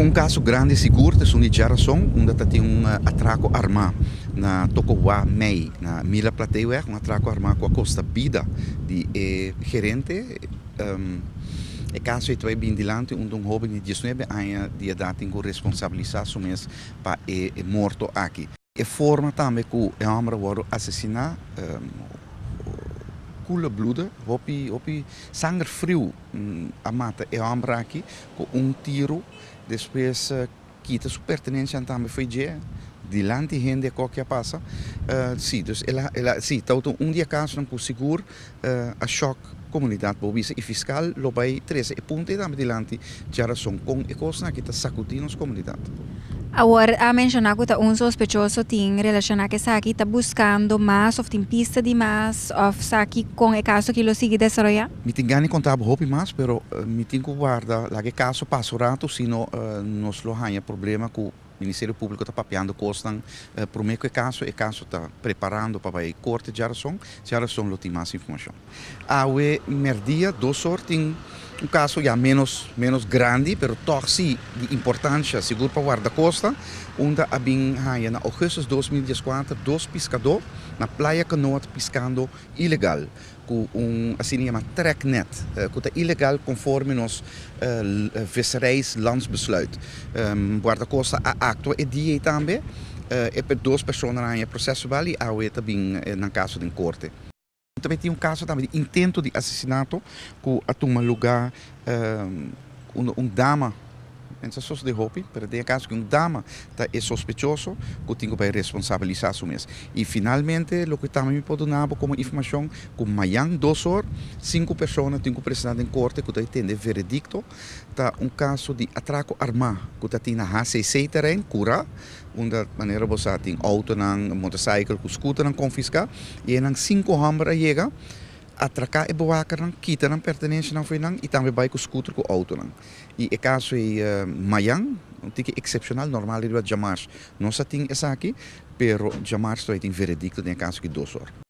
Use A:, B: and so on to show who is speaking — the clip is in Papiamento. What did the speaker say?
A: Un kaso grandi sigur ta esun di djarason unda ta tin un atrako armá na Tokowa Mei na Mila Plateeweg, un atrako armá ku a kosta bida di e gerente. E kaso ei ta bai bin dilanti unda un hóben di diesnuebe aña di edat tin ku responsabilisá su mes pa e morto aki. E forma tambe ku e hòmber a wòrdu asesiná, koele bloede, hopi hopi sanger friu a mata e hòmber aki ku un tiru, despues kita su pertenensianan tambe fo'i dje, dilanti hende e koki a pasa. Si, dus el a el a si tabata un di e kasonan ku sigur a shòk komunidat bo bisa i fiskal lo bai trese e punto ei tambe dilanti djarason kon e kosnan aki ta sakudí nos komunidat.
B: Awor a menshoná ku ta un sospechoso tin relashoná ku esaki, ta buskando mas òf tin pista di mas òf sa ki kon e kaso aki lo sigui desaroyá?
A: Mi tin gana di konta bo hopi mas, pero mi tin ku warda laga e kaso pasa un ratu, sino nos lo haña problema ku Ministerio Públiko ta papiando kosnan promé ku e kaso ta preparando pa bai korte djarason, djarason lo tin mas informashon. Awe mèrdia 2 or tin un kaso ya ménos ménos grandi, pero tòg sí di importansia sigur pa Wardakosta, unda a bin haña na ougùstùs 2014 dos piskadó na Playa Kanoa piskando ilegal ku un asina yama treknet, ku ta ilegal konforme nos visserijlandsbesluit. Wardakosta a aktua e dia ei tambe, e dos persona a haña proseso bal i awe ta bin nan kaso den korte. Tambe tin un kaso tambe di intento di asesinato ku a tuma lugá un dama, pensa sos de hopi, pero den e kaso ku un dama ta e sospechoso ku tin ku bai responsabilisá su mes. I finalmente loke tambe mi por duna bo komo informashon ku mañan 2 or sinku persona tin ku presentá den korte ku ta tende veredikto, ta un kaso di atrako armá ku ta tin na HCC terrein Kura, unda manera bo sa tin outonan, motorcycle ku scooternan konfiská i einan sinku hòmber a yega atraká e bewakernan, kita nan pertenensianan fo'i nan i tambe bai ku scooter ku outonan. I e kaso ei mañan, un tiki eksepshonal, normal riba djamars no sa tin esaki, pero djamars tin veredikto den e kaso aki 2 or.